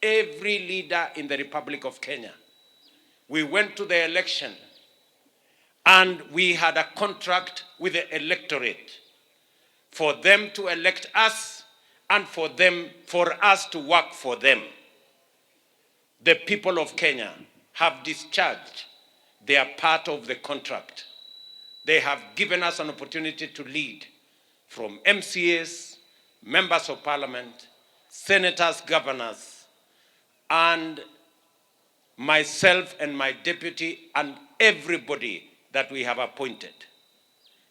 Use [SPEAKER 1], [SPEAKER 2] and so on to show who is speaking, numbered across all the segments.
[SPEAKER 1] Every leader in the Republic of Kenya. We went to the election and we had a contract with the electorate for them to elect us and for us to work for them. The people of Kenya have discharged their part of the contract. They have given us an opportunity to lead from MCAs, members of parliament, senators, governors, and myself and my deputy and everybody that we have appointed.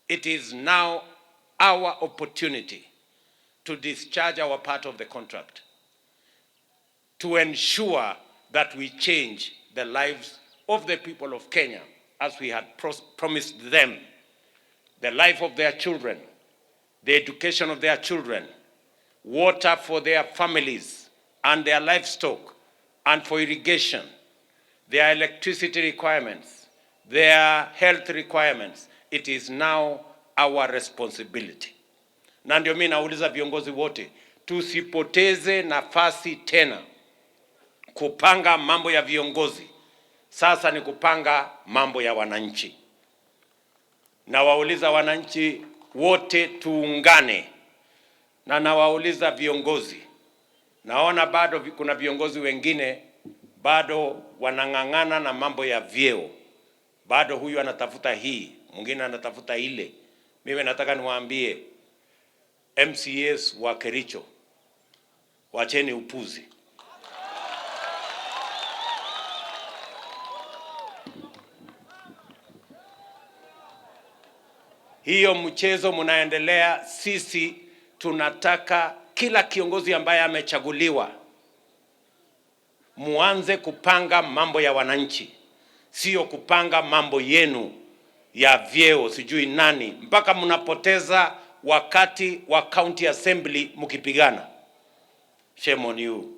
[SPEAKER 1] It is now our opportunity to discharge our part of the contract, to ensure that we change the lives of the people of Kenya as we had promised them, the life of their children, the education of their children, water for their families and their livestock, and for irrigation, their electricity requirements, their health requirements. It is now our responsibility. Na ndio mimi nauliza viongozi wote, tusipoteze nafasi tena kupanga mambo ya viongozi. Sasa ni kupanga mambo ya wananchi. Nawauliza wananchi wote tuungane, na nawauliza viongozi. Naona bado kuna viongozi wengine bado wanang'ang'ana na mambo ya vyeo, bado huyu anatafuta hii, mwingine anatafuta ile. Mimi nataka niwaambie MCAs wa Kericho, wacheni upuzi. Hiyo mchezo mnaendelea, sisi tunataka kila kiongozi ambaye amechaguliwa muanze kupanga mambo ya wananchi, sio kupanga mambo yenu ya vyeo sijui nani, mpaka mnapoteza wakati wa county assembly mkipigana. Shame on you.